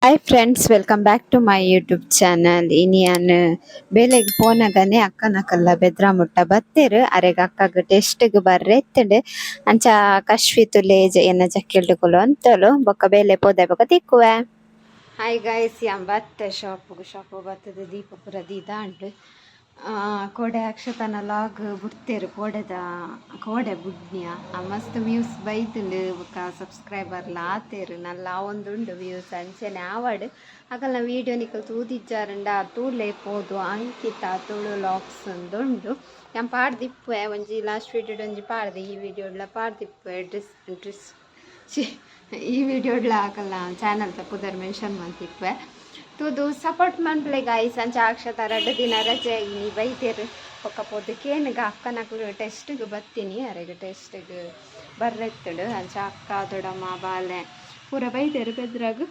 Hi friends, welcome back to my YouTube channel. ಇನಿಯನ್ ಬೇಲೆಗ್ ಪೋನಗನೆ ಅಕ್ಕನಕಲ್ಲ ಬೆದ್ರ ಮುಟ್ಟ ಬತ್ತೆರ್. ಅರೆಗ್ ಅಕ್ಕಗ್ ಟೆಸ್ಟ್ ಗ್ ಬರ್ರೆ ಇತ್ತುಂಡು. ಅಂಚ ಕಶ್ವಿತುಲೆ ಎನ್ನ ಜಕ್ಕೆಲ್ಡ್ ಕುಲು ಅಂತಲು ಬೊಕ್ಕ ಬೇಲೆ ಪೋದೆ ಬೊಕ ತಿಕ್ಕುವೆ. ಹಾಯ್ ಗೈಸ್, ಯಾನ್ ಬತ್ತೆ ಶಾಪ್ ಶಾಪ್ ಬತ್ತದ ದೀಪ ಪೂರ ದೀದಾಂಡ್. ಕೋಡೆ ಅಕ್ಷತನ ಲಾಗ್ ಬುಡ್ತೇರು. ಕೋಡೆದ ಕೋಡೆ ಬುಡ್ನ್ಯ ಮಸ್ತ್ ವ್ಯೂಸ್ ಬೈದುಂಡು. ಬೊಕ ಸಬ್ಸ್ಕ್ರೈಬರ್ಲ ಆತೇರು. ನಲ್ಲ ಆವೊಂದುಂಡು ವ್ಯೂಸ್. ಅಂಚೆನೆ ಆವಡ್. ಅಕಲ್ನ ವೀಡಿಯೋ ನಿಕಲ್ ತೂದಿಜ್ಜಾರಂಡ ತೂಲೆ ಪೋದು. ಅಂಕಿತ ತುಳು ಲಾಗ್ಸ್ ಉಂದುಂಡು. ಯಾನ್ ಪಾಡ್ದಿಪ್ಪುವೆ ಒಂಜಿ ಲಾಸ್ಟ್ ವೀಡಿಯೋಡ್ ಒಂಜಿ ಪಾಡ್ದೆ, ಈ ವೀಡಿಯೋಡ್ಲ ಪಾಡ್ದಿಪ್ಪುವೆ. ಡ್ರೆಸ್ ಡ್ರೆಸ್ ಛೀ, ಈ ವೀಡಿಯೋಡ್ಲ ಅಕಲ್ನ ಚಾನಲ್ ಪುದರ್ ಮೆನ್ಷನ್ ಮಂತಿಪ್ಪುವೆ. ತೂದು ಸಪೋರ್ಟ್ ಮನ್ಪುಲೆ ಗಾಯ್ಸ್. ಅಂಚ ಅಕ್ಷತ 2 ದಿನ ರಜೆ ಇನಿ ಬೈದೆರ್. ಬೊಕ್ಕ ಪೋದು ಕೇನುಗ. ಅಕ್ಕನಕುಲು ಟೆಸ್ಟ್ಗ್ ಬತ್ತೀನಿ. ಅರೆಗ್ ಟೆಸ್ಟ್ಗ್ ಬರ್ರೆತ್ತುಂಡು. ಅಂಚ ಅಕ್ಕ, ದೊಡ್ಡಮ್ಮ, ಬಾಲೆ ಪೂರ ಬೈದೆರ್ ಬೆದ್ರಾಗ್.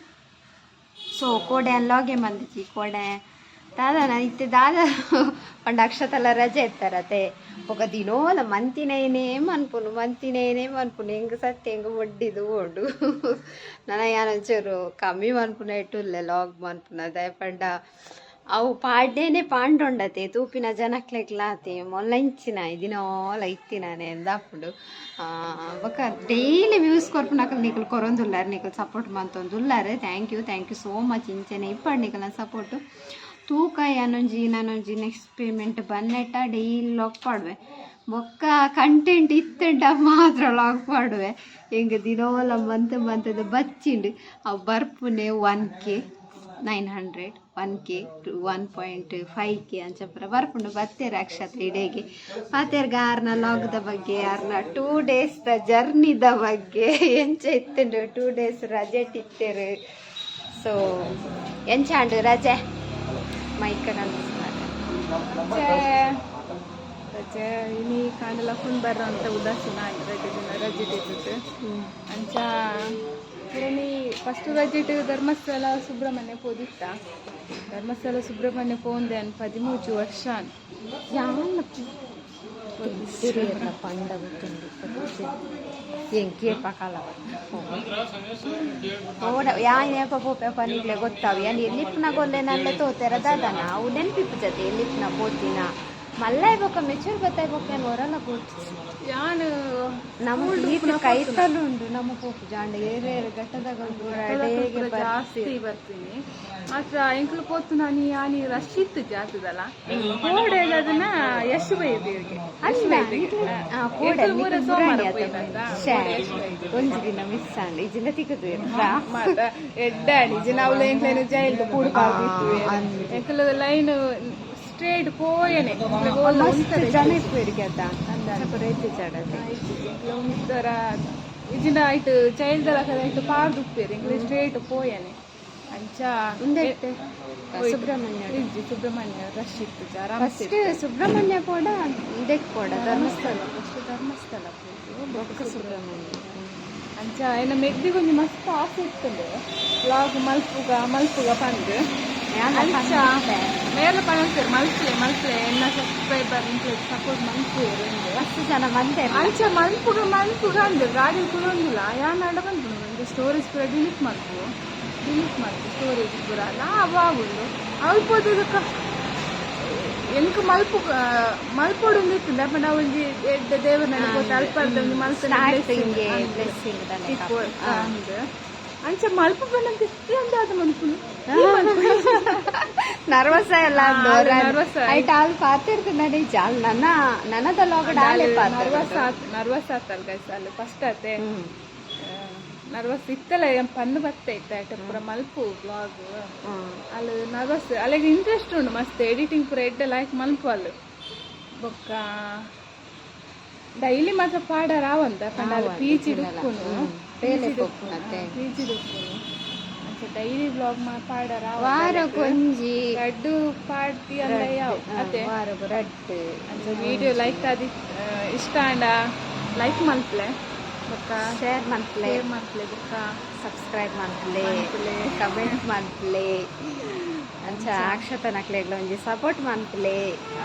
ಸೊ ಕೋಡೆ ಲಾಗೆ ಮಂದಿಜಿ. ಕೋಡೆ ದಾದನ ಇತ್ತೆ ದಾದ ಪಂಡ ಅಕ್ಷತಲ ರಜೆ ಇತ್ತಾರತೆ. ಬೊಕ ದಿನೋಲ ಮಂತಿನೈನೇ ಮನ್ಪುನು, ಮಂತಿನೈನೇ ಮನ್ಪುನು. ಎಂಕ್ ಸತ್ಯ ಎಂಕ್ ಬೊಡ್ಡಿದು ಓಡು. ನನ ಯಾನ್ ಒಂಚೂರು ಕಮ್ಮಿ ಮನ್ಪುನ ಉಲ್ಲೆ ಲಾಗ್ ಮನ್ಪುನ. ದಾಯೆ ಪಂಡ ಅವು ಪಾಡ್ಡೇನೆ ಪಾಂಡೊಂಡತೆ ತೂಪಿನ ಜನಕ್ಲೆಗ್ಲ ಆತೆ ಮೊಲ್ಲಂಚಿನ ದಿನೋಲ ಇತ್ತಿನಾನೆ ಎಂದಾಪುಂಡು. ಬೊಕ ಡೈಲಿ ವ್ಯೂಸ್ ಕೊರ್ಪುನಕಲ್ ನಿಕುಲು ಕೊರೊಂದುಲ್ಲಾರ್, ನಿಕುಲು ಸಪೋರ್ಟ್ ಮಂತೊಂದುಲ್ಲಾರ್. Thank you, thank you so much. ಇಂಚೆನೆ ಇಪ್ಪಡ್ ನಿಕಲ್ನ ಸಪೋರ್ಟು. ತೂಕ, ಯಾನೊಂಜಿ ನಾನೊಂಜಿ ನೆಕ್ಸ್ಟ್ ಪೇಮೆಂಟ್ ಬನ್ನೆಟ್ಟ ಡೈಲಿ ಲಾಗ್ ಪಾಡುವೆ. ಬೊಕ್ಕ ಕಂಟೆಂಟ್ ಇತ್ತಂಡ ಮಾತ್ರ ಲಾಗ್ ಪಾಡುವೆ. ಎಂಕ್ ದಿನೋಲ ಮಂತ್ ಮಂತದ ಬಚ್ಚಿಂಡು. ಅವು ಬರ್ಪುನೆ 1K, 900, 1K to 1.5K ಅಂಚ ಪೂರ ಬರ್ಪುಂಡು. ಬತ್ತೇರು ಅಕ್ಷತ ಇಡೆಗೆ ಪಾತೆರ್ಗ ಆರ್ನ ಲಾಗ್ದ ಬಗ್ಗೆ, ಆರ್ನ 2 ಡೇಸ್ ದ ಜರ್ನಿದ ಬಗ್ಗೆ, ಎಂಚ ಇತ್ತುಂಡು 2 ಡೇಸ್ ರಜೆ ಇತ್ತೇರು. ಸೊ ಎಂಚಾಂಡು ರಜೆ? ಮೈಕ್ ರಜೆ ರಜೆ ಇನಿ ಕಾಂಡಲ ಫುನ್ ಬರ್ರ ಅಂತ ಉದಾಸೀನ ಆಂಡ್. ರಜೆ ದಿನ ರಜೆ ಇತ್ತು. ಅಂಚ ಪುರನಿ ಫಸ್ಟ್ ರಜೆ ಧರ್ಮಸ್ಥಳ ಸುಬ್ರಹ್ಮಣ್ಯ ಪೋದಿತ್ತ. ಧರ್ಮಸ್ಥಳ ಸುಬ್ರಹ್ಮಣ್ಯ ಪೋಂದೆ ಅನ್ 13 ವರ್ಷ. ಯಾನ್ ಪಂಡ ಗೊತ್ತುಂಡು ಎಂಕೇಪ ಕಾಲ ಓಡ ಯಾನ್ ಏಪ ಪೋಪೆ ಪನಿಗ್ಲೆ ಗೊತ್ತಾವು. ಯಾನ್ ಎಲ್ಲಿಪ್ಪುನ ಗೊಲ್ಲೆ ನಲ್ಲೆ ತೋತೆರ ದಾದನ ಅವು ನೆನ್ಪಿಪ್ಪು ಜತೆ. ಎಲ್ಲಿಪ್ಪುನ ಪೋತಿನ ಮಲ್ಲ ಬೊಕ್ಕ ಮೆಚೂರ್ ಬತ್ತಾಯ್ ಬೊಕ್ಕ ಯಾನ್ ಹೊರಲ ಪೋತಿಜಿ. ಯಾನ್ ನಮ್ಮ ಈತ ಕೈತಲು ಉಂಡು. ನಮ್ಮ ಪೋಪು ಜಾಂಡ ಏರೆ ಏರೆ ಘಟ್ಟದಾಗ ಪೂರ ಡೇಗೆ. ಜಾಸ್ತಿ ಬರ್ತೀನಿ ಮಾತ್ರ. ಎಂಕುಲು ಪೋತು ನಾನಿ ಯಾನಿ ರಶ್ ಇತ್ತು ಜಾತದಲ್ಲ. ಕೋಡೆ ಅದನ್ನ ಯಶ್ ಬೈದಿಗೆ. ಕೋಡೆ. ಪೂರ ಸೋಮವಾರ ಪೋಯಿನಂತ. ಒಂಜಿ ದಿನ ಮಿಸ್ ಆಂಡ್ ಇಜಿಂದ ತಿಕ್ಕದು. ಮಾತ ಎಡ್ಡಾಡಿ ನಾವು ಎಂಕ್ಲೇನು ಜೈಲ್ದ ಪೂಡು ಪಾಡ್ದಿತ್ತು. ಎಂಕುಲು ಲೈನ್ ಸ್ಟ್ರೇಟ್ ಪೋಯನೆ. ಮಸ್ತ್ ಜನ ಇಪ್ಪುವೆರ್ ಅತ್ತ ಪೂರ ಇತ್ತು ಚಡತೆ. ಒಂಥರ ಇಜಿಂದ ಆಯ್ತು ಜೈಲ್ದಲ ಆಯ್ತು ಪಾಡ್ದು ಉಪ್ಪೇರು. ಎಂಕ್ಲೆ ಸ್ಟ್ರೇಟ್ ಪೋಯನೆ ಅಂಚ. ಉಂದೆತ್ತೆ ಸುಬ್ರಹ್ಮಣ್ಯ? ಇಜ್ಜಿ, ಸುಬ್ರಹ್ಮಣ್ಯ ರಶ್ ಇತ್ತು. ಆರಾಮ್. ಫಸ್ಟ್ ಸುಬ್ರಹ್ಮಣ್ಯ ಪೋಡ, ಉಂದೆಕ್ ಪೋಡ, ಧರ್ಮಸ್ಥಳ? ಫಸ್ಟ್ ಧರ್ಮಸ್ಥಳ ಪೋದು. ಬೊಕ್ಕ ಸುಬ್ರಹ್ಮಣ್ಯ. ಅಂಚ ಎನ್ನ ಮೆಗ್ದಿಗೆ ಒಂಜಿ ಮಸ್ತ್ ಆಸೆ ಇತ್ತುಂಡು ವ್ಲಾಗ್ ಮಲ್ಪುಗ ಮಲ್ಪುಗ ಪಂದ್. ಅಂಚ ಮೇಲ ಪನೊಂತೇರು, ಮಲ್ಪಲೆ ಮಲ್ಪಲೆ, ಎನ್ನ ಸಬ್ಸ್ಕ್ರೈಬರ್ ಸಪೋರ್ಟ್ ಮಲ್ಪುವೆರ್ ಅಂದ್. ಮಸ್ತ್ ಜನ ಬಂದೆ. ಅಂಚ ಮಲ್ಪುಗ ಮಲ್ಪುಗ ಅಂದ್ ಗಾಡಿ ಕುಲೊಂದಿಲ್ಲ. ಯಾನ್ ಅಡ ಬಂದು ಒಂದು ಸ್ಟೋರೇಜ್ ಪೂರ ಡಿಲೀಟ್ ಮಲ್ಪು, ಡಿಲೀಟ್ ಮಲ್ಪು ಸ್ಟೋರೇಜ್ ಪೂರ ಅಲ್ಲ ಅವು ಆಗುಂಡು ಅಲ್ಪ ಎಂಕ್ ಮಲ್ಪು ಮಲ್ಪೊಡು ಇತ್ತು. ಪಂಡ ಒಂಜಿ ಎಡ್ಡೆ ದೇವರನ್ನ ಪೋತು ಅಲ್ಪ ಒಂಜಿ ಮಲ್ಪೆ ಸ್ಟಾರ್ಟಿಂಗ್ ಬ್ಲೆಸ್ಸಿಂಗ್. ಅಂದ್ ಅಂಚ ಮಲ್ಪು ಬಂದಂತ ಅಂದಾದ ಮನ್ಪುನು. ನರ್ವಸ್ ಎಲ್ಲ. Nervous. ಐಟ್ ಆಲ್ ಪಾತಿರ್ತದೆ ಜಾಲ್ ನನ್ನ ನನದ ಲಾಗಡ ಆಲೆ. ನರ್ವಸ್ ಆತ್, ನರ್ವಸ್ ಆತಲ್ ಗೈಸ್. ಅಲ್ಲಿ ಫಸ್ಟ್ ಆತೆ ನರ್ವಸ್ ಇತ್ತಲ್ಲ. ಏನ್ ಪಂದು ಬತ್ತ ಇತ್ತ ಆಯ್ತು ಪೂರ ಮಲ್ಪು ಬ್ಲಾಗ್. ಅಲ್ಲಿ ನರ್ವಸ್. ಅಲ್ಲಿಗೆ ಇಂಟ್ರೆಸ್ಟ್ ಉಂಡು ಮಸ್ತ್. ಎಡಿಟಿಂಗ್ ಪೂರ ಎಡ್ಡೆ ಲೈಕ್ ಮಲ್ಪು ಅಲ್ಲಿ. ಬೊಕ್ಕ ಡೈಲಿ ಮಾತ್ರ ಪಾಡರ ಆವಂತ ಪಂಡ ಅಲ್ಲಿ ಪೀಚಿ ಡುಪ್ಪುನು. ಬೇಲೆ ಪೋಪುನತೆ. ಪೀಚಿ ಡುಪ್ಪುನು. ಅಂಚ ಡೈಲಿ ಬ್ಲಾಗ್ ಮಾ ಪಾಡರ. ವಾರಕ್ಕೊಂಜಿ. ರಡ್ಡು ಪಾಡ್ತಿ ಅಲ್ಲ ಯಾವ ಅತ್ತೆ. ವಾರಗು ರಡ್ಡು. ಅಂಚ ವಿಡಿಯೋ ಲೈಕ್ ಆದಿ ಇಷ್ಟ ಆಂಡ ಲೈಕ್ ಮಲ್ಪ್ಲೆ. ಬೊಕ್ಕ ಶೇರ್ ಮನ್ಪುಲೆ. ಶೇರ್ ಮನ್ಪುಲೆ ಬೊಕ್ಕ ಸಬ್ಸ್ಕ್ರೈಬ್ ಮನ್ಪುಲೆ. ಮನ್ಪುಲೆ. ಕಮೆಂಟ್ ಮನ್ಪುಲೆ. ಅಂಚ ಅಕ್ಷತನಕ್ಲೆಗ್ಲ ಒಂಜಿ ಸಪೋರ್ಟ್ ಮನ್ಪುಲೆ.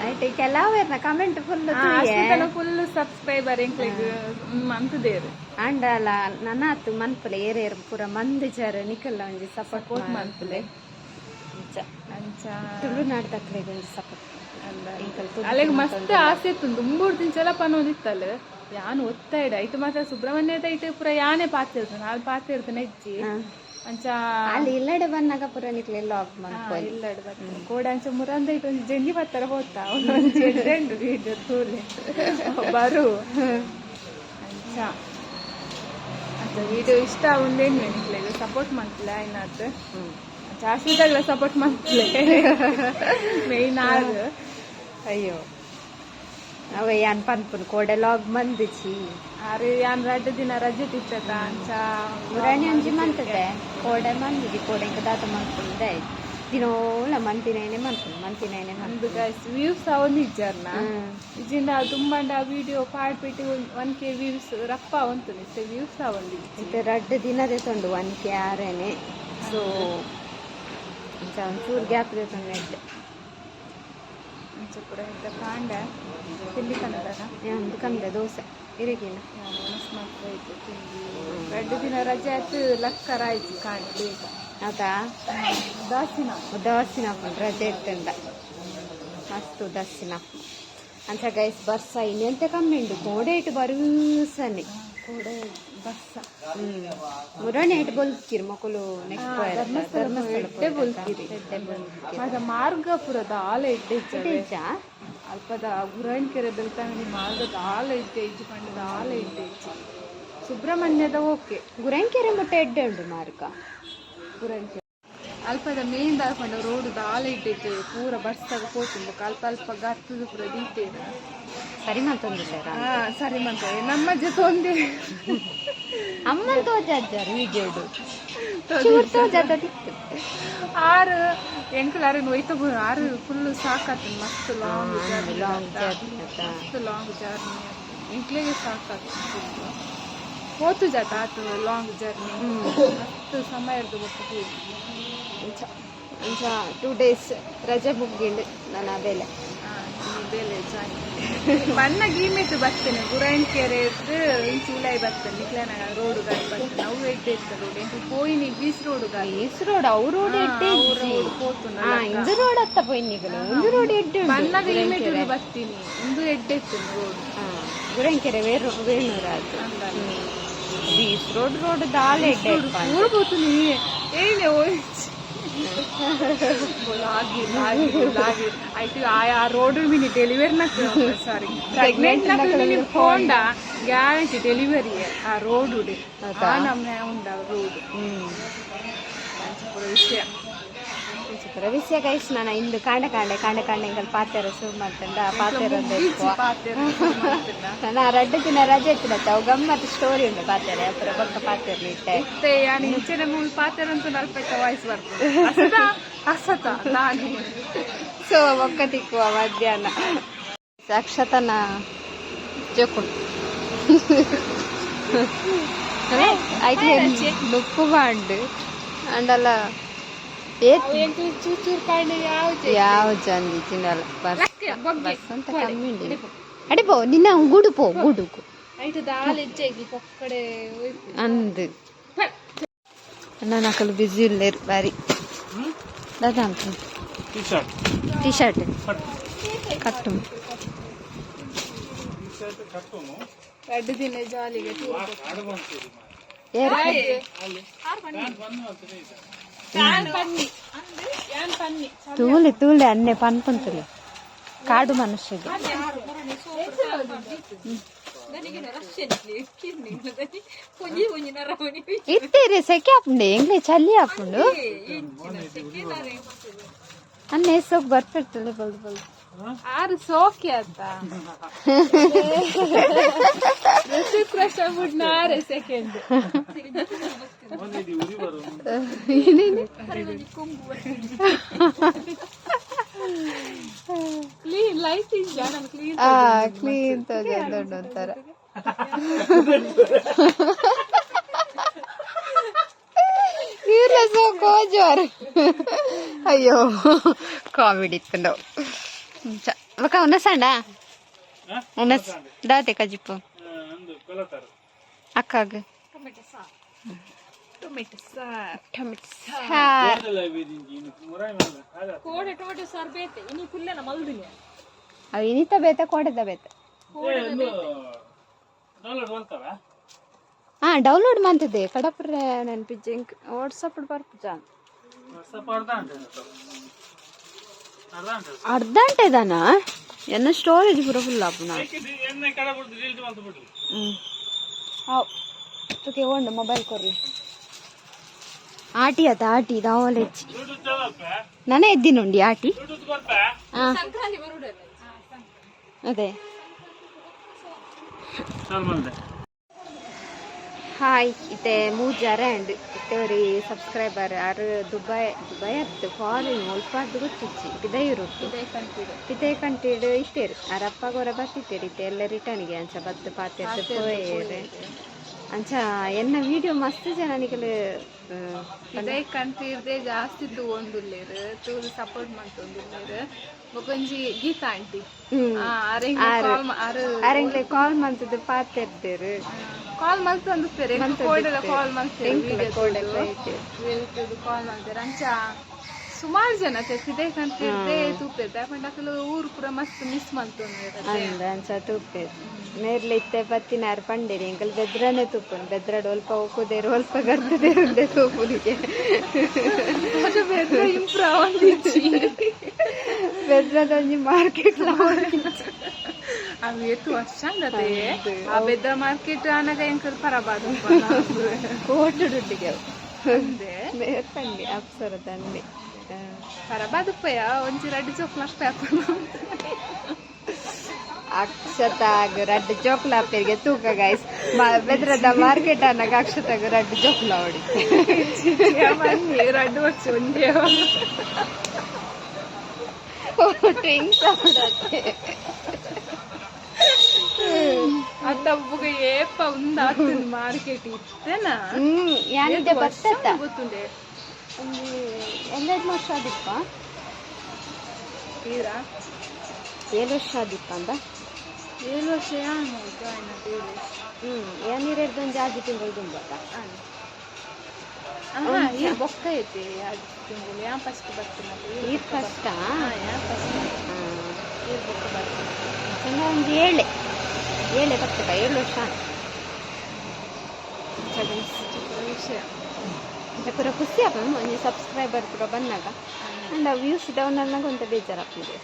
ಐಟ್ ಕೆಲವೆರ್ನ ಕಮೆಂಟ್ ಫುಲ್ ಅಶ್ಮಿತನ ಫುಲ್ ಸಬ್ಸ್ಕ್ರೈಬರ್ ಎಂಕ್ಲೆಗ್ ಮಂತುದೇರು. ಆಂಡಲ ನನಾತ್ ಮನ್ಪುಲೆ. ಏರೇರ್ ಪೂರ ಮಂದಿಜಾರ್ ನಿಕಲ್ಲ ಒಂಜಿ ಸಪೋರ್ಟ್ ಸಪೋರ್ಟ್ ಮನ್ಪುಲೆ. ಅಂಚ ಅಂಚ ತುಳುನಾಡ್ದಕ್ಲೆಗ್ ಒಂಜಿ ಸಪೋರ್ಟ್. ಅಲೆಗ್ ಮಸ್ತ್ ಆಸೆ ಇತ್ತು ದುಂಬುಡ್ ತಿಂಚಲ ಪನೋದಿತ್ತಲ್. ಯಾನ್ ಒತ್ತಾಯ್ಡ ಐತು ಮಾತ್ರ ಸುಬ್ರಹ್ಮಣ್ಯದ ಐಟ್ ಪೂರ ಯಾನೆ ಪಾತಿರ್ತೇನೆ, ಅಲ್ಲಿ ಪಾತಿರ್ತೇನೆ ಹೆಜ್ಜಿ ಅಂಚ. ಅಲ್ಲಿ ಇಲ್ಲಡೆ ಬನ್ನಾಗ ಪೂರ ನಿಕ್ಲೆ ಲಾಗ್ ಮನ್ಪೊಲಿ. ಇಲ್ಲಡೆ ಬರ್ತೇನೆ ಕೋಡ. ಅಂಚ ಮುರಂದ ಐಟ್ ಒಂಜಿ ಜಂಜಿ ಪತ್ತರ ಪೋತ ಒಂಜಿ ಎಡ್ಡೆ ಉಂಡು ವೀಡಿಯೋ ತೂಲೆ ಬರು. ಅಂಚ ಅಂಚ ವಿಡಿಯೋ ಇಷ್ಟ ಆವುಂದೇನು ನಿಕ್ಲೆಗ್ ಸಪೋರ್ಟ್ ಮನ್ಪುಲೆ ಆಯ್ನಾತ್. ಅಂಚ ಅಶ್ಮಿತಾಗ್ಲ ಸಪೋರ್ಟ್ ಮನ್ಪುಲೆ ಮೇಯ್ನ್ ಆಗ್. ಅಯ್ಯೋ, ಅವೇ ಯಾನ್ ಪನ್ಪುನು ಕೋಡೆ ಲಾಗ್ ಮಂದಿಚಿ. ಆರು ಯಾನ್ ರಡ್ಡ್ ದಿನ ರಜೆ ತಿಚ್ಚತ ಅಂಚ. ಮುರಾಣಿ ಒಂಜಿ ಮಂತದೆ, ಕೋಡೆ ಮಂದಿಜಿ. ಕೋಡೆ ಇಂಕ ದಾತ ಮನ್ಪುಂಡೆ ದಿನೋಲ ಮಂತಿನೇನೆ ಮನ್ಪುನು, ಮಂತಿನೇನೆ ಮನ್ಪುನು. ಅಂದು ಗೈಸ್, ವ್ಯೂಸ್ ಅವೊಂದು ಇಜ್ಜಾರ್ನ ಇಜ್ಜಿಂದ ತುಂಬಾಂಡ ವಿಡಿಯೋ ಪಾಡ್ಬಿಟ್ಟು 1K views ರಪ್ಪ ಉಂಟು ಇತ್ತೆ ವ್ಯೂಸ್ ಅವೊಂದು ಇಜ್ಜಿ. ಇತ್ತೆ ರಡ್ಡ್ ದಿನದೇ ತೊಂಡು 1K ಆರೇನೆ. ಸೊ ಅಂಚ ಒಂಚೂರು ಗ್ಯಾಪ್ ದೆತೊಂಡು ಎಡ್ಡೆ. ಅಂಚ ಪೂರ ಇತ್ತೆ ಕಾಂಡ ತಿಂಡಿ ಕನ್ನಡನ. ಒಂದು ಕಂದೆ ದೋಸೆ ಇರಗಿನ. ನಾನು ಮಸ್ತ್ ಮಾತ್ರ ಇತ್ತು ತಿಂಡಿ. ರಡ್ಡ್ ದಿನ ರಜೆ ಆಯ್ತು, ಲಕ್ಕರ ಆಯ್ತು ಕಾಂಡ ಬೇಗ. ಹೌದಾ? ಉದಾಸೀನ. ಉದಾಸೀನ ಆಪುಂಡು ರಜೆ ಇತ್ತಂಡ, ಮಸ್ತ್ ಉದಾಸೀನ ಆಪುಂಡು. ಅಂಚ ಗೈಸ್, ಬರ್ಸ ಇನ್ನೆಂತ ಕಮ್ಮಿ ಉಂಡು, ಕೋಡೆ ಇಟ್ಟು ಬರುಸನೆ. ಕೋಡೆ ಬಸ್ಸ. ಮುರಾಣಿ ಇಟ್ಟು ಬೊಲ್ಕಿರ್ ಮೊಕಲು ನೆಕ್ಸ್ಟ್. ಧರ್ಮಸ್ಥಳ ಎಡ್ಡೆ ಬೊಲ್ಕಿರಿ. ಎಡ್ಡೆ ಬೊಲ್ಕಿರಿ. ಮಾತ ಮಾರ್ಗ ಪೂರ ದಾಲ ಎಡ್ಡೆ ಇಜ್ಜವೆ. ಇಜ್ಜಾ? ಅಲ್ಪದ ಗುರಾಯಿನಕೆರೆ ಬೆಳ್ತಂಗಡಿ ಮಾರ್ಗ ದಾಲ ಎಡ್ಡೆ ಇಜ್ಜಿ ಪಂಡ ದಾಲ ಎಡ್ಡೆ ಇಜ್ಜಿ. ಸುಬ್ರಹ್ಮಣ್ಯದ ಓಕೆ. ಗುರಂಕೆರೆ ಮುಟ್ಟ ಎಡ್ಡೆ ಉಂಡು ಮಾರ್ಗ. ಗುರಾಯಿನಕೆರೆ ಅಲ್ಪದ ಮೇನ್ ದಾಲ್ಪಂಡ ರೋಡ್ ದಾಲ ಎಡ್ಡೆ ಇಜ್ಜಿ. ಪೂರ ಬರ್ಸಾಗ ಪೋತುಂಡು ಅಲ್ಪ ಅಲ್ಪ ಗರ್ತದ ಪೂರ ದೀತೇರು. ಸರಿ ಮಾತೊಂದಿದ್ದಾರ? ಹಾ, ಸರಿ ಮಂತ ನಮ್ಮ ಜೊತೆ ಒಂದೇ. ಅಮ್ಮನ್ ತೋಜಾಜಾರ್ ವಿಡಿಯೋಡು ಚೂರು ತೋಜಾದಿತ್ತು. ಆರು ಎಂಕುಲು ಒಯ್ತ ಆರು ಫುಲ್ ಸಾಕಾತು, ಮಸ್ತ್ ಲಾಂಗ್ ಜರ್ನಿ. Long journey. ಮಸ್ತ್ ಲಾಂಗ್ ಜರ್ನಿ, ಎಂಕ್ಲೆಗೆ ಸಾಕಾತು ಫುಲ್. ಪೋತು ಜಾತ ಆತು ಲಾಂಗ್ ಜರ್ನಿ, ಮಸ್ತ್ ಸಮಯ ಇರ್ದು ಬೊಕ್ಕ ಹೋಗಿ. ಅಂಚ ಅಂಚ 2 ಡೇಸ್ ರಜೆ ಮುಗ್ಗಿಂಡು ನನ್ನ ಬೇಲೆ. ಬೇಲೆ ಜಾಯಿನ್ ಬಣ್ಣ ಗೀಮೆಟ್ ಬರ್ತೇನೆ. ಗುರಾಯಿನಕೆರೆ ಇದ್ದು ಇಂಚು ಉಲಾಯಿ ಬರ್ತೇನೆ. ನಿಕ್ಲೆನ ರೋಡ್ ಗಾಡಿ ಬರ್ತೇನೆ. ಅವು ಎಡ್ಡೆ ಇತ್ತು ರೋಡ್. ಎಂಕು ಪೋಯಿನಿ ಬೀಚ್ ರೋಡ್ ಗಾಡಿ. Is road ಅವು ರೋಡ್ ಎಡ್ಡೆ ಇಜ್ಜಿ. ರೋಡ್ ಪೋತು. ಇಂದು ರೋಡ್ ಅತ್ತ ಪೋಯಿನಿಗಲು ಒಂದು ರೋಡ್ ಎಡ್ಡೆ ಉಂಡು. ಬಣ್ಣದ ಈಮೆಟ್ ಬರ್ತೀನಿ, ಒಂದು ಎಡ್ಡೆ ಇತ್ತು ರೋಡ್. ಗುರಂಕೆರೆ ವೇರು ವೇಣೂರು ಅದು. ಬೀಚ್ ರೋಡ್ ರೋಡ್ ದಾಲ ಎಡ್ಡೆ ಇಪ್ಪ. ಊರು ಪೋತು ನೀ ಏನೇ ಓಯ್ಚಿ ಲಾಗಿ ಲಾಗಿ ಲಾಗಿ ಆಯ್ತು. ಆ ರೋಡ್ ಮಿನಿ ಡೆಲಿವರಿ ನಕ್, ಸಾರಿ, ಪ್ರೆಗ್ನೆಂಟ್ ನಕ್ ಮಿನಿ ಹೋಂಡ ಗ್ಯಾರಂಟಿ ಡೆಲಿವರಿ ಆ ರೋಡ್. ಆ ನಮ್ನೆ ಉಂಡ ರೋಡ್. ಪೂರ ವಿಷಯ. ವಿಚಿತ್ರ ವಿಷಯ ಗೈಸ್. ನಾನು ಇಂದು ಕಾಂಡ ಕಾಂಡೆ ಕಾಂಡ ಕಾಂಡ ಇಂಕಲ್ ಪಾತೆರ ಶುರು ಮಾಡ್ತಂಡ ಪಾತೆರ. ನಾನು ರಡ್ಡು ದಿನ ರಜೆ ಇತ್ತಿನತ್ತ ಅವು ಗಮ್ಮತ್ ಸ್ಟೋರಿ ಉಂಡು ಪಾತೆರ ಪೂರ ಬೊಕ್ಕ ಪಾತೆರ್ನ ಇಟ್ಟೆ. ಇತ್ತೆ ಯಾನ್ ಇಂಚೆನೆ ಮೂಲು ಪಾತೆರ ಅಂತೂ ನಲ್ಪೆಟ್ಟ ವಾಯ್ಸ್ ಬರ್ತದೆ ಅಸತ ಅಸತ ಲಾಗಿ. ಸೊ ಬೊಕ್ಕ ತಿಕ್ಕುವ ಮಧ್ಯಾಹ್ನ. ಅಕ್ಷತನ ಜೋಕುಂಡು ಐತೆ ನುಪ್ಪು ಬಾಂಡು ಅಂಡಲ ಏತ್. ಎಂಕು ಚೂರು ಚೂರು ಪಾಂಡೆ ಯಾವ. ಯಾವ ಚಂದ ತಿನ್ನಲ್ಲ. ಬಸ್ ಬಸ್ ಅಂತ ಕಮ್ಮಿ ಉಂಡು. ಅಡೆ ಪೋ, ನಿನ್ನ ಗುಡು ಪೋ ಗುಡುಗು. ಐಟು ದಾಲ್ ಹೆಜ್ಜೆ ಪೊಕ್ಕಡೆ. ಅಂದು ನನ್ನ ಅಕಲು ಬ್ಯುಸಿ ಉಲ್ಲೇರು ಬಾರಿ. ದಾದ ಟಿ ಶರ್ಟ್ ಕಟ್ಟು. ಎರಡು ದಿನ ಜಾಲಿಗೆ. ಏರ್. ತೂಲೆ ತೂಲೆ ಅನ್ನೆ ಪನ್ಪಂತುಲೆ ಕಾಡು ಮನುಷ್ಯಗೆ. ಇತ್ತೇರಿ ಸೆಕೆ ಆಪುಂಡು, ಎಂಗ್ಲೆ ಚಳಿ ಆಪುಂಡು. ಅನ್ನ ಸೋಕ್ ಬರ್ತಿರ್ತದೆ ಬಲ್ದು ಬಲ್ದು. ಆರು ಸೋಕೆ ಅಂತ ಋತಿಕ್ ರೋಷನ್ ಬುಡ್ನಾರೆ ಸೆಕೆಂಡ್. ಏನೇನು? ಕ್ಲೀನ್ ಲೈಟ್ ಇಲ್ಲ ನಾನು ಕ್ಲೀನ್. ಕ್ಲೀನ್ ತೋಜೊಂದುಂಡು ಒಂಥರ. ಈರ್ಲ ಸೋಕೋಜೋರ್. ಅಯ್ಯೋ, ಕಾಮಿಡಿ ಇತ್ತಂಡ. ಬೊಕ ಉನಸಂಡ ಉನಸ್ ದಾತೆ ಕಜಿಪು ಅಕ್ಕಾಗ? ಟೊಮೆಟೊ ಸಾರ್. ಟೊಮೆಟೊ ಸಾರ್. ಕೋಡೆ ಟೊಮೆಟೊ ಸಾರ್ ಬೇತೆ ಇನಿ ಪುಲ್ಲೆನ ಮಲ್ದಿನಿ. ಅವು ಇನಿತ ಬೇತ, ಕೋಡೆದ ಬೇತ. ಹಾ, ಡೌನ್ಲೋಡ್ ಮಾಡ್ತಿದ್ದೆ ಕಡಪುರ ನೆನಪಿಜ್ಜೆ. Ink WhatsApp ಬರ್ಪುಜ. ಅರ್ಧ ಗಂಟೆ ಇದಾನ ಎನ್ನ ಸ್ಟೋರೇಜ್ ಪೂರ ಫುಲ್ ಆಪುನ. ಹಾವ್ ತುಕೆ ಉಂಡು ಮೊಬೈಲ್ ಕೊರ್ಲಿ. ಆಟಿ ಆತ ಆಟಿ ದಾವಲ ಹೆಚ್ಚಿ ನಾನೇ ಎದ್ದಿನುಂಡಿ ಆಟಿ. ಹಾ. ಸಂಕ್ರಾಂತಿ ಬರುಡಲ್ಲ. ಅದೇ. ಹಾಯ್, ಇತ್ತೆ ಮೂಜಾರ ಅಂಡ್ ಇತ್ತೆ ಒರಿ ಸಬ್ಸ್ಕ್ರೈಬರ್ ಆರ್ ದುಬೈ, ದುಬೈ ಅತ್ತು, ಫಾರಿನ್ ಒಲ್ಪಾರ್ದು ಗೊತ್ತಿಜ್ಜಿ, ಪಿದಯೂರು ಪಿದೈ ಕಂಟ್ರಿಡ್ ಇತ್ತೇರು. ಆರ್ ಅಪ್ಪಗೋರ ಬತ್ತಿತ್ತೇರು. ಇತ್ತೆ ಎಲ್ಲ ರಿಟರ್ನ್ಗೆ ಅಂಚ ಬತ್ತು ಪಾತೆರ್ದು ಪೋಯೇರು. ಅಂಚ ಎನ್ನ ವಿಡಿಯೋ ಮಸ್ತ್ ಜನ ನಿಕಲು. ಇದೇ ಕಂಟ್ರಿ ಇರ್ದೆ ಜಾಸ್ತಿ ತೂವೊಂದುಲ್ಲೆರ್, ತೂದು ಸಪೋರ್ಟ್ ಮಂತೊಂದುಲ್ಲೆರ್. ಬೊಕೊಂಜಿ ಗೀತಾ ಆಂಟಿ ಆರ್. ಆರೆಂಗ್ಲೆ ಕಾಲ್ ಮಂತದ್ದು ಪಾತೆರ್ದೇರು. ಕಾಲ್ ಮಲ್ತೊಂದುಪ್ಪೆರ್, ಕೋಡೆಲ ಕಾಲ್ ಮಲ್ತೆರ್. ಎಂಕ್ಲ ಕೋಡೆ ಐತೆ. ಕಾಲ್ ಮಲ್ತೆರ್. ಅಂಚ ಸುಮಾರು ಜನ ಪಿದೈ ಕಂಟ್ರಿ ಇರ್ದೆ ತೂಪೆರ್. ದಾಯೆ ಅಕುಲು ಊರು ಪೂರ ಮಸ್ತ್ ಮಿಸ್ ಮಲ್ತೊಂದುಲ್ಲೆರ್. ಅಂದ ಅಂಚ ತೂಪೇರು. ಮೇರ್ಲೆ ಇತ್ತೆ ಬತ್ತಿನಾರ್ ಪಂಡೇರಿ, ಎಂಕಲ್ ಬೆದ್ರನೆ ತೂಪುನು, ಬೆದ್ರಡ್ ಒಲ್ಪ ಒಕ್ಕುದೇರು, ಒಲ್ಪ ಗರ್ತದೇರು ಉಂಡೆ ತೂಪುನಿಗೆ. ಅದು ಬೆದ್ರ ಇಂಪ್ರೂವ್ ಆವೊಂದಿಜ್ಜಿ. ಬೆದ್ರದ ಒಂಜಿ ಮಾರ್ಕೆಟ್. ಅವು ಏತ್ ವರ್ಷ ಅಂದತೆ ಆ ಬೆದ್ರ ಮಾರ್ಕೆಟ್ ಆನಗ ಎಂಕಲ್ ಪರಬಾದು. ಕೋಟು ದುಡ್ಡಿಗೆ ಅವು. ಅಂದೆ. ಮೇರ್ ಪಂಡಿ ಅಪ್ಸರ ತಂದೆ. ಪರಬಾದುಪ್ಪಯ ಒಂಜಿ ರಡ್ಡ್ ಜೋಕ್ಲು ಅಪ್ಪೆ ಆಪುಂಡು. ಅಕ್ಷತಾಗ್ ರಡ್ಡ್ ಜೋಕ್ಲ ಅಪ್ಪೆರಿಗೆ ತೂಕ ಗೈಸ್. ಬೆದ್ರದ ಮಾರ್ಕೆಟ್ ಅನ್ನಾಗ ಅಕ್ಷತಾಗ್ ರಡ್ಡ್ ಜೋಕ್ಲ ಹೊಡಿ. ಬನ್ನಿ, ರಡ್ಡ್ ವರ್ಷ ಒಂದೇ. ಟ್ವಿಂಗ್ಸ್. ಅತ್ತಬ್ಬುಗ ಏಪ ಉಂದಾತುಂಡು ಮಾರ್ಕೆಟ್ ಇತ್ತೆನಾ? ಯಾನಿದೆ ಬರ್ತದ. ಗೊತ್ತುಂಡೆ. ಒಂದು ಒಂದೆರಡು ವರ್ಷ ಆದಿಪ್ಪ. ತೀರಾ. 7 ವರ್ಷ ಆದಿಪ್ಪ ಅಂದ. 7 ವರ್ಷ ಯಾನು ಜಾಯ್ನ್ ಆದ್ 7 ವರ್ಷ. ಯಾನಿರೆಡ್ದೊಂಜಿ ಆಜಿ ತಿಂಗಳು ದುಂಬತ್ತ. ಆಹಾ, ಈ ಬೊಕ್ಕ ಐತಿ ಅದು ತಿಂಗಳು ಯಾ ಫಸ್ಟ್ ಬರ್ತೀನಲ್ಲ. ಈರ್ ಫಸ್ಟಾ? ಯಾ ಫಸ್ಟ್, ಈರ್ ಬೊಕ್ಕ ಬರ್ತೀನಿ. ಒಂಜಿ ಏಳೆ ಏಳೆ ಬರ್ತದ, 7 ವರ್ಷ. ವಿಷಯ. ಪೂರ ಖುಷಿ ಆಪುಂಡು ಒಂಜಿ ಸಬ್ಸ್ಕ್ರೈಬರ್ ಪೂರ ಬಂದಾಗ. ಅಂಡ ವ್ಯೂಸ್ ಡೌನ್ ಅನ್ನಾಗ ಒಂತ ಬೇಜಾರಾಪುಂಡು.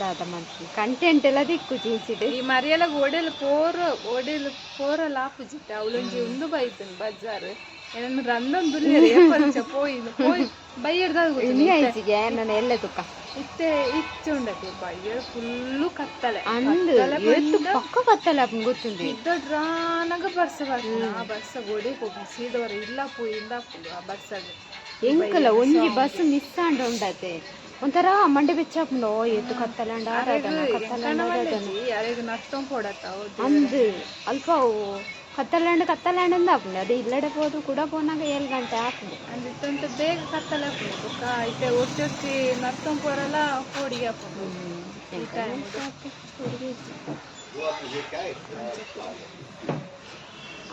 ದಾದ ಮನ್ಪುನು, ಕಂಟೆಂಟ್ ಎಲ್ಲ ದಿಕ್ಕು ಚೀಚಿಡ್. ಈ ಮರಿಯಲ ಓಡೆಲ್ ಪೋರ ಓಡೆಲ್ ಪೋರಲ ಆಪುಜಿತ್ತ. ಅವಳೊಂಜಿ ಉಂದು ಬೈತನ್ ಬಜಾರ್ ಏನನ್ನು ರಂದೊಂದು ಏಪಂಚ ಪೋಯಿ ಪೋಯಿ ಬೈಯರ್ದಾಗ. ಇನಿ ಆಯ್ಚಿಗೆ ನನ್ನ ಎಲ್ಲ ತುಕ್ಕ. ಇತ್ತೆ ಇಚ್ಚೆ ಉಂಡತಿ ಬಯ್ಯರ್ ಫುಲ್ಲು ಕತ್ತಲೆ. ಅಂದ್, ಏತ್ ಪಕ್ಕ ಕತ್ತಲೆ ಆಪುಂಡು ಗೊತ್ತುಂಡು. ಇದ್ದಡ್ರಾನಾಗ ಬರ್ಸ ಬರ್ತದೆ. ಆ ಬರ್ಸ ಗೋಡೆ ಹೋಗಿ ಸೀದವರ ಇಲ್ಲ ಪೋಯಿ ಇಂದ ಆಪುಂಡು ಆ ಬರ್ಸಗ್. ಎಂಕಲ ಒಂಜಿ ಬಸ್ ಮಿಸ್ ಆಂಡ ಉಂಡತೆ ಒಂಥರ ಮಂಡೆ ಬೆಚ್ಚ ಆಪುಂಡು. ಏತ್ ಕತ್ತಲೆ ಅಂಡ ಆರಾಧನ, ಕತ್ತಲೆ ಅಂಡ ಆರಾಧನ. ಯಾರಿಗ ನಷ್ಟಂ ಪೋಡತ್ತ. ಅಂದ್, ಅಲ್ಪ ಕತ್ತಲೆ ಅಂಡ ಕತ್ತಲೆ ಅಂಡ ಅಂದ್ ಆಪುಂಡು. ಅದೇ ಇಲ್ಲಡೆ ಪೋದು ಕೂಡ ಪೋನಾಗ 7 ಗಂಟೆ ಆಪುಂಡು. ಅಂದಿತ್ತಂತ ಬೇಗ ಕತ್ತಲೆ ಆಪುಂಡು. ಬೊಕ್ಕ ಇತ್ತೆ ಒತ್ತಿ ಒತ್ತಿ ನರ್ತಂ ಪೋರಲ ಪೋಡಿಗೆ ಆಪುಂಡು ಈ ಟೈಮ್.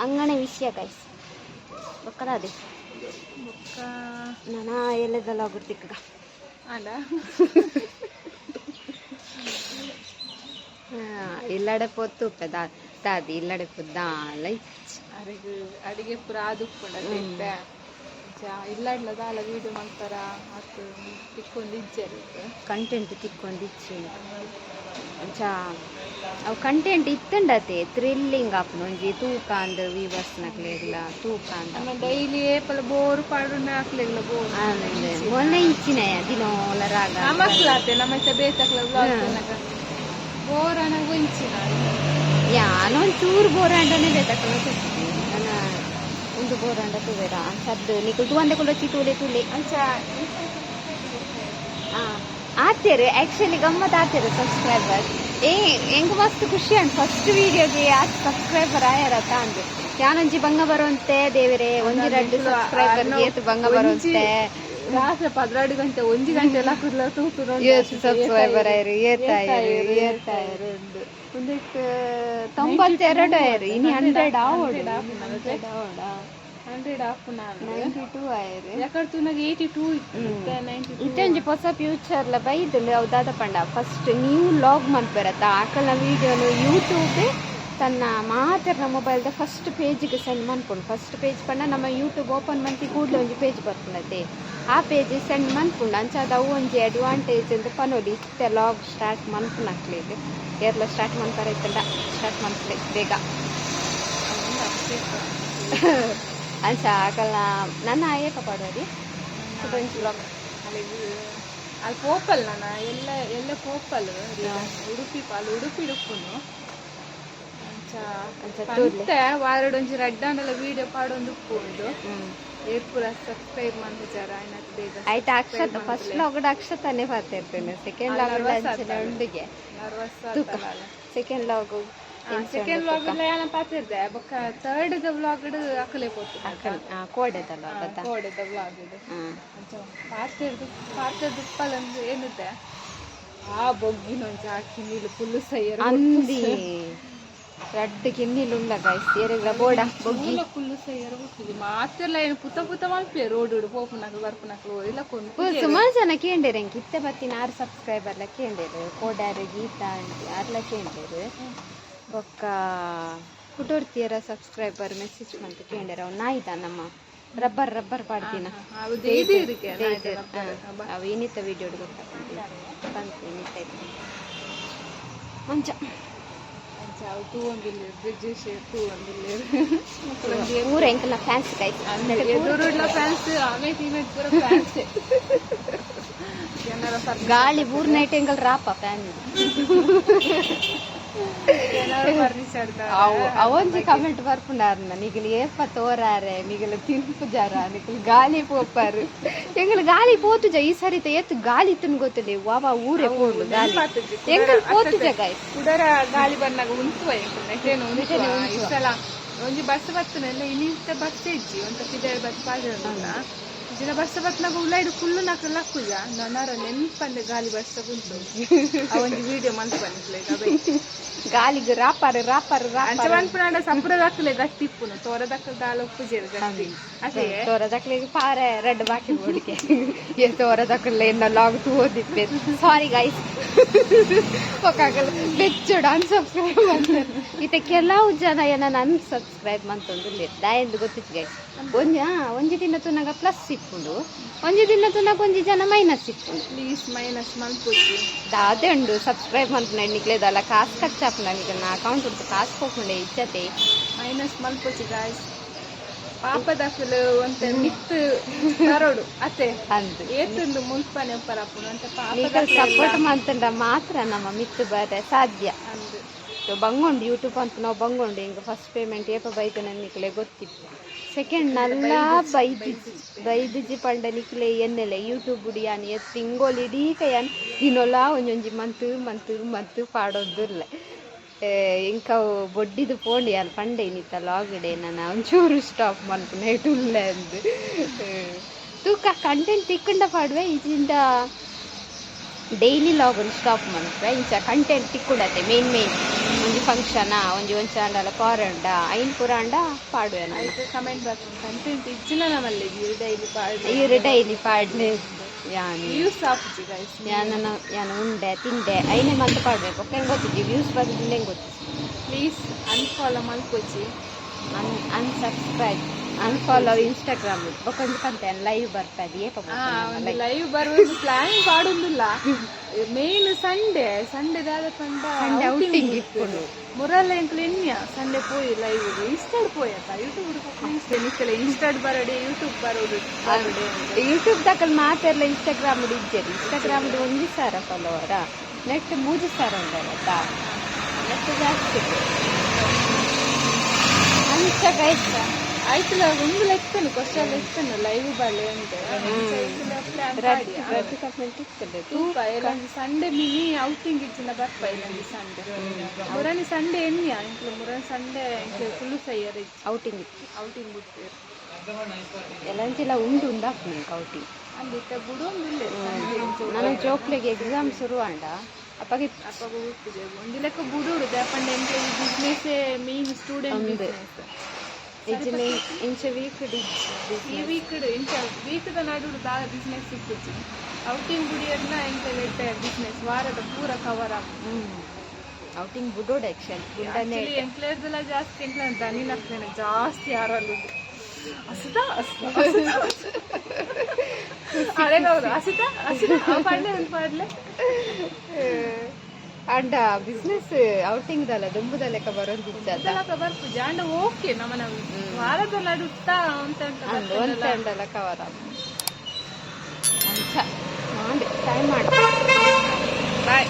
ಅಂಗಣೆ ವಿಷಯ ಗೈಸ್, ಬೊಕ್ಕದ ಅದೇ. ಬೊಕ್ಕ ನಾನ ಎಲ್ಲದಲ್ಲ ಗುರ್ತಿಕ್ಕ. ಅಲ್ಲ. ಇಲ್ಲಡೆ ಪೊತ್ತು ಉಪ್ಪೆ ದಾದಿ ಇಲ್ಲಡೆ ಪೊದ್ದಾಲ ಇಚ್ಚಿ. ಅರೆಗ್ ಅಡಿಗೆ ಪೂರ ಆದುಪ್ಪುಂಡು ಇತ್ತೆ. ಇಲ್ಲಾಡ್ಲ ದಾಲ ವೀಡಿಯೋ ಮಾಡ್ತಾರ ಅತ್ ತಿಕ್ಕೊಂದು ಇಜ್ಜೆರ್. ಕಂಟೆಂಟ್ ತಿಕ್ಕೊಂದಿಚ್ಚಿ. ಅಂಚ ಅವು ಕಂಟೆಂಟ್ ಇತ್ತಂಡತೆ ಥ್ರಿಲ್ಲಿಂಗ್ ಆಪುಂಡು ಒಂಜಿ ತೂಕ ಅಂದ್ ವ್ಯೂವರ್ಸ್ ನಕ್ಲೆಗ್ಲ ತೂಕ ಅಂದ. ನಮ್ಮ ಡೈಲಿ ಏಪಲ ಬೋರು ಪಾಡುಂಡ ಹಾಕ್ಲೆಗ್ಲ ಬೋರು. ಮೊನ್ನೆ ಇಚ್ಚಿನ ದಿನೋಲ ರಾಗ. ನಮಕ್ಲಾತೆ ನಮ್ಮ ಇತ್ತೆ ಬೇತಕ್ಲ ವ್ಲಾಗ್ ಬೋರ್ ಅನಾಗ ಒಂಚಿನ. ಯಾನೊಂದ್ ಚೂರು ಬೋರ್ ಆಂಡನೆ ಬೇತಕ್ಕನ ತೂಪಿನಿ ನನ್ನ. ಒಂದು ಬೋರ್ ಆಂಡ ತೂವೆರ ಅಂಚದ್ದು ನಿಕುಲ್ ತೂವಂದೆ ಕುಲೊಚ್ಚಿ ತೂಲೆ ತೂಲೆ. ಅಂಚ. ಆತೇರು ಆಕ್ಚುಲಿ ಗಮ್ಮತ್ ಆತೇರು ಸಬ್ಸ್ಕ್ರೈಬರ್. ಏ ಎಂಕ್ ಮಸ್ತ್ ಖುಷಿ ಅಂಡ್ ಫಸ್ಟ್ ವಿಡಿಯೋಗೆ ಯಾತ್ ಸಬ್ಸ್ಕ್ರೈಬರ್ ಆಯರತ ಅಂದ್. ಯಾನೊಂಜಿ ಬಂಗ ಬರುವಂತೆ ದೇವರೇ, ಒಂಜಿ ರಡ್ಡ್ ಸಬ್ಸ್ಕ್ರೈಬರ್ ಏತ್ ಬಂಗ ಬರುವಂತೆ. ರಾತ್ರಿ 12 ಗಂಟೆ 1 ಗಂಟೆ ಎಲ್ಲ ಕುರ್ಲ ತೂತು. ಏತ್ ಸಬ್ಸ್ಕ್ರೈಬರ್ ಆಯ್ರು, ಏತ್ ಆಯ್ರು, ಏತ್ ಆಯ್ರು. ಒಂದಕ್ಕೆ 92 ಆಯ್ರು. ಇನಿ 100 ಆವೊಡು. 100 ಆಫ್ ನಾನು. 92 ಆಯ್ರು. ಯಾಕಡೆ ತೂನಾಗ 82 ಇತ್ತು, 92. ಇತ್ತೆ ಒಂಜಿ ಹೊಸ ಫ್ಯೂಚರ್ಲ ಬೈದುಂಡು. ಅವು ದಾದ ಪಂಡ, ಫಸ್ಟ್ ನೀವು ಲಾಗ್ ಮನ್ಪೆರತ್ತ, ಆಕಲ್ನ ವೀಡಿಯೋನು ಯೂಟ್ಯೂಬ್ ತನ್ನ ಮಾತೆರ್ನ ಮೊಬೈಲ್ದ ಫಸ್ಟ್ ಪೇಜ್ಗೆ ಸೆಂಡ್ ಮನ್ಪುಂಡು. ಫಸ್ಟ್ ಪೇಜ್ ಪಂಡ, ನಮ್ಮ ಯೂಟ್ಯೂಬ್ ಓಪನ್ ಮಂತಿ ಕೂಡಲೇ ಒಂಜಿ ಪೇಜ್ ಬರ್ಪುಂಡತೆ, ಆ ಪೇಜ್ ಸೆಂಡ್ ಮನ್ಪುಂಡು. ಅಂಚಾದ್ ಅವು ಒಂಜಿ ಅಡ್ವಾಂಟೇಜ್ ಅಂತ ಪನೊಲಿ ಇತ್ತೆ ಲಾಗ್ ಸ್ಟಾರ್ಟ್ ಮನ್ಪುನಕ್ಲೆಗ್. ಏರ್ಲ ಸ್ಟಾರ್ಟ್ ಮನ್ಪರೆ ಇತ್ತಂಡ ಸ್ಟಾರ್ಟ್ ಮನ್ಪುಲೆ ಬೇಗ. ಅಂಚ ಆಕಲ್ನ ನನ್ನ ಏಪ ಪಾಡುವರಿ ಒಂಜಿ ವ್ಲಾಗ್? ಅಲ್ಲಿಗೆ ಅಲ್ಲಿ ಪೋಪಲ್ ನಾನ ಎಲ್ಲ ಎಲ್ಲ ಪೋಪಲ್ ಉಡುಪಿ ಪಾಲ್ ಉಡುಪಿ ಉಪ್ಪುನು ಅಂಚ. ಅಂಚ ತೂರ್ಲೆ. ಪಂತೆ ವಾರಡ್ ಒಂಜಿ ರಡ್ಡಾಂಡಲ ವಿಡಿಯೋ ಪಾಡೊಂದು ಉಪ್ಪು ಉಂಡು. ಏರ್ ಪೂರ ಸಬ್ಸ್ಕ್ರೈಬ್ ಮಂತಿಜಾರ ಆಯ್ನಕ್ ಬೇಗ. ಆಯ್ತು, ಅಕ್ಷತ ಫಸ್ಟ್ ಲಾಗ್ ಅಕ್ಷತಾನೆ ಪಾತಿರ್ತೇನೆ. ಸೆಕೆಂಡ್ ಲಾಗ್ ಅಂಚನೆ ಉಂಡುಗೆ. Nervous. Second log. Second vlog ಯಾನ ಪಾತಿರ್ದೆ, ಬೊಕ್ಕ ಥರ್ಡ್ ದ ವ್ಲಾಗ್ ಅಕಲೆ ಪೋತು. ಕೋಡೆದಲ್ಲ ಗೊತ್ತಾ? ಕೋಡೆದ ವ್ಲಾಗ್ ಇದು. ಅಂಚ ಪಾತೆರ್ದು ಪಾತೆರ್ದು ಉಪ್ಪಲಂದು ಏನಿದೆ, ಆ ಬೊಗ್ಗಿನ ಒಂಜಿ ಹಾಕಿ ನೀಲು ಫುಲ್ ಸೈಯರ್. ಅಂದಿ, ರಡ್ಡ್ ಕಿನ್ನಿಲುಲ್ಲ ಗೈಸ್, ಏರೆಗ್ಲ ಬೋಡ ಬೊಗ್ಗಿ. ಮೂಲ ಕುಲ್ಲು ಸೈಯರ್ ಹುಟ್ಟಿದೆ ಮಾತೆಲ್ಲ ಏನು ಪುತ ಪುತ ಮಲ್ಪೆ ರೋಡ್ ಪೋಪುನಕ್ಲು ಬರ್ಪುನಕ್ಲು ಇಲ್ಲ ಕೊಂಡು. ಸುಮಾರು ಜನ ಕೇಂಡೇರು ಎಂಕ್ ಇತ್ತೆ ಬತ್ತಿನ ಆರು ಸಬ್ಸ್ಕ್ರೈಬರ್ಲ ಕೇಂಡೇರು. ಕೋಡ್ಯಾರು ಗೀತಾ ಆಂಟಿ ಆರ್ಲ ಕೇಂಡೇರು. ಬೊಕ್ಕ ಕುಟೋರ್ತಿಯರ ಸಬ್ಸ್ಕ್ರೈಬರ್ ಮೆಸೇಜ್ ಮಂತ್ ಕೇಂಡೇರು. ಅವ್ ನಾಯಿದ ನಮ್ಮ ರಬ್ಬರ್ ರಬ್ಬರ್ ಪಾಡ್ದಿನ. ಹೌದು, ಇದು ಇದಕ್ಕೆ. ಅವು ಇನ್ನಿತ್ತ ವಿಡಿಯೋ ಗೊತ್ತಾಗ್ತದೆ ಬಂತು ಇನ್ನಿತ್ತ ಇತ್ತು ಅಂಚ. ಅಂಚ ಅವು ತೂವೊಂದಿಲ್ಲ, ಬ್ರಿಜೇಶ್ ತೂವೊಂದಿಲ್ಲ. ಊರ ಎಂಕಲ್ನ ಫ್ಯಾನ್ಸ್ ಗೈಸ್. ಎದುರುಡ್ಲ ಫ್ಯಾನ್ಸ್, ಆಮೇಲೆ ಈಮೇಲೆ ಪೂರ ಫ್ಯಾನ್ಸ್ ಜನರ. ಗಾಳಿ ಊರ್ ನೈಟ್ ಎಂಕಲ್ ರಾಪ ಫ್ಯಾನ್. ಜನರ ಫರ್ನಿಚರ್. ಅವು ಅವೊಂಜಿ ಕಮೆಂಟ್ ಬರ್ಪುಂಡಾರ್ನ, ನಿಗಲ್ ಏಪ ತೋರಾರೆ, ನಿಗಲ್ ತಿನ್ಪುಜಾರ, ನಿಗಲ್ ಗಾಳಿ ಪೋಪಾರು. ಎಂಕಲ್ ಗಾಳಿ ಪೋತುಜ ಈ ಸರಿತ. ಏತ್ ಗಾಳಿ ಇತ್ತನ್ ಗೊತ್ತಿಲ್ಲ, ವಾವಾ ಊರೇ ಪೋಂಡು ಗಾಳಿ. ಎಂಕಲ್ ಪೋತುಜ ಗೈಸ್. ಕುಡರ ಗಾಳಿ ಬಂದಾಗ ಉಂತುವ ಎಂಕಲ್ನ ಉಂತುವ. ಈ ಸಲ ಒಂಜಿ ಬಸ್ ಬತ್ತನೆಲ್ಲ ಇನ್ನಿಂತ ಬಸ್ ಇಜ್ಜಿ ಒಂತ ಪಿದಾಯಿ ಬಸ್ ಪಾಜನ ಇಜಿನ ಬಸ್ ಬತ್ನಾಗ ಉಲಾಯ್ಡು ಫುಲ್ಲು ನಾಕ ಲಕ್ಕುಜ ನನಾರ ನೆನ್ಪಂದೆ ಗಾಳಿ ಬಸ್ ಉಂಟು. ಆ ಒಂಜಿ ವಿಡಿಯೋ ಮನ್ಪಂದ್ಲೆ. ಗಾಳಿಗ್ ರಾಪಾರು ರಾಪಾರು. ಅಂಚ ರಾಪಾರು. ಮನ್ಪುನಾಂಡ ಸಪುರದಕ್ಕಲೆ ಗಟ್ಟಿ ಇಪ್ಪುನು, ತೋರದಕ್ಕಲ್ ದಾಲ ಉಪ್ಪುಜೇರು ಗಟ್ಟಿ ಅದೇ. ತೋರದಕ್ಲೆಗ್ ಪಾರೆ ರಡ್ಡ್ ಬಾಕಿ ಬೋಡಿಕೆ ಏ ತೋರದಕ್ಕಲ್ಲ ಎನ್ನ ಲಾಗ್ ತೂವೊಂದಿಪ್ಪೆ. ಸಾರಿ ಗೈಸ್, ಒಕ್ಕಾಗಲ್ಲ ಬೆಚ್ಚೋಡು ಅನ್ಸಬ್ಸ್ಕ್ರೈಬ್ ಮಾಡ್ತಾರೆ. ಇತ್ತೆ ಕೆಲವು ಜನ ಏನನ್ನ ಅನ್ಸಬ್ಸ್ಕ್ರೈಬ್ ಮಂತೊಂದುಲ್ಲೆರ್ ದಾಯೆಂದ್ ಗೊತ್ತಿಜ್ಜಿ ಗೈಸ್. ಒಂಜಿ ಒಂಜಿ ದಿನ ತೂನಗ ಪ್ಲಸ್ ಇಪ್ಪುಂಡು, ಒಂಜಿ ದಿನ ತೂನಗ ಒಂಜಿ ಜನ ಮೈನಸ್ ಇಪ್ಪುಂಡು. Please minus ಮನ್ಪುಜಿ. ದಾದೆ ಉಂಡು ಸಬ್ಸ್ಕ್ರೈಬ್ ಮನ್ಪುನ? ನಿಕ್ಲೆ ದಾಲ ಕಾಸು ಖರ್ಚಾಪುಂಡ? ನಿಕಲ್ನ ಅಕೌಂಟ್ ಉಂಟು ಕಾಸು ಪೋಪುಂಡೆ ಇಜ್ಜತೆ? Minus ಮನ್ಪುಜಿ guys. ಪಾಪದಕುಲು ಒಂತೆ ಮಿತ್ ಬರೋಡು ಅತ್ತೆ. ಅಂದ್. ಏತೊಂದು ಮುಲ್ಪನೆ ಉಪ್ಪರಪ್ಪುನು ಅಂತ. ನಿಕಲ್ ಪಾಪದಕುಲು ಸಪೋರ್ಟ್ ಮಂತುಂಡ ಮಾತ್ರ ನಮ್ಮ ಮಿತ್ತು ಬರೆ ಸಾಧ್ಯ. ಅಂದ್. ಬಂಗೊಂಡು ಯೂಟ್ಯೂಬ್ ಅಂತ ನಾವು ಬಂಗೊಂಡು. ಹಿಂಗೆ ಫಸ್ಟ್ ಪೇಮೆಂಟ್ ಏಪ ಬೈದು ನಿಕ್ಲೆ ಗೊತ್ತಿತ್ತು. ಸೆಕೆಂಡ್ ನಲ್ಲ ಬೈದಿಜಿ. ಬೈದಿಜಿ ಪಂಡ ನಿಕ್ಲೆ ಎನ್ನೆಲೆ ಯೂಟ್ಯೂಬ್ ಯಾನ್ ಎತ್ ತಿಂಗೊಲು ಇಡೀ ಕೈಯಾನ್ ದಿನೊಲ ಒಂಜೊಂಜಿ ಮಂತ್ ಮಂತ್ ಮಂತ್ ಪಾಡೊಂದುಲ್ಲೆ. ಎಂಕವು ಬೊಡ್ಡಿದು ಪೋಂಡು. ಯಾನ್ ಪಂಡೆ ಇನ್ನಿತ್ತ ಲಾಗಡೆ ನಾನು ಒಂಚೂರು ಸ್ಟಾಪ್ ಮನ್ಪುನ ಉಲ್ಲೆ ಅಂದ್. ತೂಕ, ಕಂಟೆಂಟ್ ತಿಕ್ಕಂಡ ಪಾಡುವೆ. ಇಜಿಂದ ಡೈಲಿ ಲಾಗ್ ಸ್ಟಾಪ್ ಮನ್ಪುವೆ. ಇಂಚ ಕಂಟೆಂಟ್ ತಿಕ್ಕುಂಡತೆ ಮೇನ್ ಮೇನ್ ಒಂಜಿ ಫಂಕ್ಷನ್ ಒಂಜಿ ಒಂಜಿ ಅಂಡಲ ಪಾರಂಡ ಐನ್ ಪೂರ ಅಂಡ ಪಾಡುವೆ ನಾನು. ಐತೆ ಕಮೆಂಟ್ ಬರ್ಪುಂಡು, ಕಂಟೆಂಟ್ ಇಜ್ಜಿನ ನಮ್ಮಲ್ಲಿ ಇರು ಡೈಲಿ ಪಾಡ್ಲೆ. ಇರು ಡೈಲಿ ಪಾಡ್ಲೆ ಯಾನ್. ವ್ಯೂಸ್ ಆಪುಜಿ ಗೈಸ್. ಯಾನ ಯಾನ್ ಉಂಡೆ ತಿಂಡೆ ಐನೆ ಮಂತ್ ಪಾಡ್ಬೇಕು. ಹೆಂಗ್ ಗೊತ್ತಿದ್ದಿ ವ್ಯೂಸ್ ಬಂದಿದ್ದು ಹೆಂಗ್ ಗೊತ್ತಿತ್ತು? ಪ್ಲೀಸ್ ಅನ್ಫಾಲೋ ಮಲ್ಪೊಚ್ಚಿ. Unsubscribe, unfollow Instagram. ಬೊಕೊಂಜಿ ಪಂತೆ ಲೈವ್ ಬರ್ಪದಿ ಏಪ? ಒಂದು ಲೈವ್ ಬರುವ ಪ್ಲಾನ್ ಪಾಡೊಂದಿಲ್ಲ. ಮೇನ್ ಸಂಡೇ, ಸಂಡೇ ದಾದ ಪಂಡ ಸಂಡೆ ಔಟಿಂಗ್ ಇಪ್ಪುಂಡು. ಮುರಲ್ಲ ಎಂಕುಲು ಎನ್ಯ ಸಂಡೇ ಪೋಯಿ ಲೈವ್ ಇನ್ಸ್ಟಾಡ್ ಪೋಯತ್ತ ಯೂಟ್ಯೂಬ್ ಇನ್ಸ್ಟಾ ನಿಕ್ಕಲೆ ಇನ್ಸ್ಟಾಡ್ ಬರೋಡೆ ಯೂಟ್ಯೂಬ್ ಬರೋಡು ಬರೋಡೆ. ಯೂಟ್ಯೂಬ್ ದಕಲ್ ಮಾತೆರ್ಲ ಇನ್ಸ್ಟಾಗ್ರಾಮ್ ಇಜ್ಜೆರ್. ಇನ್ಸ್ಟಾಗ್ರಾಮ್ 1,000 ಫಾಲೋವರ, ನೆಟ್ 3,000 ಉಂಡಾರತ್ತ, ನೆಟ್ ಜಾಸ್ತಿ. ಅಂಚ ಗೈಸ್. ಆಯ್ತಲ್ಲ, ಒಂದು ಲೆಕ್ಕನು ಕ್ವಶನ್ ಲೆಕ್ಕನು ಲೈವ್ ಬರಲಿ ಅಂತ. ರಡ್ಡ್ ಕಮೆಂಟ್ ಇತ್ತುಂಡು. ತೂಪ ಎಲ್ಲೊಂಜಿ ಸಂಡೆ ಮಿನಿ ಔಟಿಂಗ್ ಇಜ್ಜಿಂಡ ಬರ್ಪ ಎಲ್ಲೊಂಜಿ ಸಂಡೆ. ಮುರಾನಿ ಸಂಡೆ ಎನ್ನಿಯ ಎಂಕ್ಲು, ಮುರಾನಿ ಸಂಡೆ ಎಂಕ್ಲು ಫುಲ್ಲು ಸೈಯರ್ ಇಜ್ಜಿ. ಔಟಿಂಗ್ ಇತ್ತು. ಔಟಿಂಗ್ ಬಿಡ್ತೇವೆ. ಎಲ್ಲಂಚಿಲ ಉಂಡು ಉಂದಾಪುಂಡು ಔಟಿಂಗ್. ಅಲ್ಲಿ ಇತ್ತೆ ಬುಡೊಂದಿಲ್ಲೆ. ನನ್ನ ಜೋಕ್ಲೆಗ್ ಎಕ್ಸಾಮ್ ಶುರು ಆಂಡ ಅಪ್ಪಗೆ. ಅಪ್ಪಗ ಹುಟ್ಟಿದೆ ಒಂಜಿ ಲೆಕ್ಕ ಬುಡೋಡು ದಾಪಂಡ ಎಂಕ್ಲೆ ಬಿಸ್ನೆಸ್ ಮೇನ್ ಸ್ಟೂಡೆಂಟ್ ಬಿಸ್ನೆಸ್. ಇಜ್ಜಿನ ಇಂಚ ವೀಕ್. ಈ ವೀಕ್ ಇಂಚ ವೀಕ್ ದ ನಡುಡು ದಾಲ ಬಿಸ್ನೆಸ್ ಇಪ್ಪುಜಿ. ಔಟಿಂಗ್ ಬುಡಿಯರ್ನ ಎಂಕ್ಲೆ ಬಿಸ್ನೆಸ್ ವಾರದ ಪೂರ ಕವರ್ ಆಪುಂಡು. ಔಟಿಂಗ್ ಬುಡೋಡು ಆಕ್ಚುಲಿ ಬುಡನೆ. ಆಕ್ಚುಲಿ ಎಂಕ್ಲೇರ್ದೆಲ್ಲ ಜಾಸ್ತಿ ಎಂಕ್ಲ ದನಿನಕ್ಲೆನ ಜಾಸ್ತಿ ಯಾರಲ್ಲ. ಹಸುತಾ ಹಸುತಾ ಅರೆಗೌದು ಹಸುತಾ ಹಸುತಾ ಪಂಡೆ ಒಂದು ಪಾಡ್ಲೆ. ಅಂಡ ಬಿಸ್ನೆಸ್ ಔಟಿಂಗ್ ದಲ್ಲ ದುಂಬುದ ಲೆಕ್ಕ ಬರೋದಿಜ್ಜ. ಇದೆಲ್ಲ ಬರ್ಪುಜಿ, ಅಂಡ ಓಕೆ ನಮ್ಮನ ವಾರದ ನಡುತ್ತಾ ಅಂತ ಅಂತ. ಒಂತೆ ಅಂಡಲ ಕವರ್ ಅಂಚ ಮಾಡಿ ಟೈಮ್ ಮಾಡಿ. ಬಾಯ್.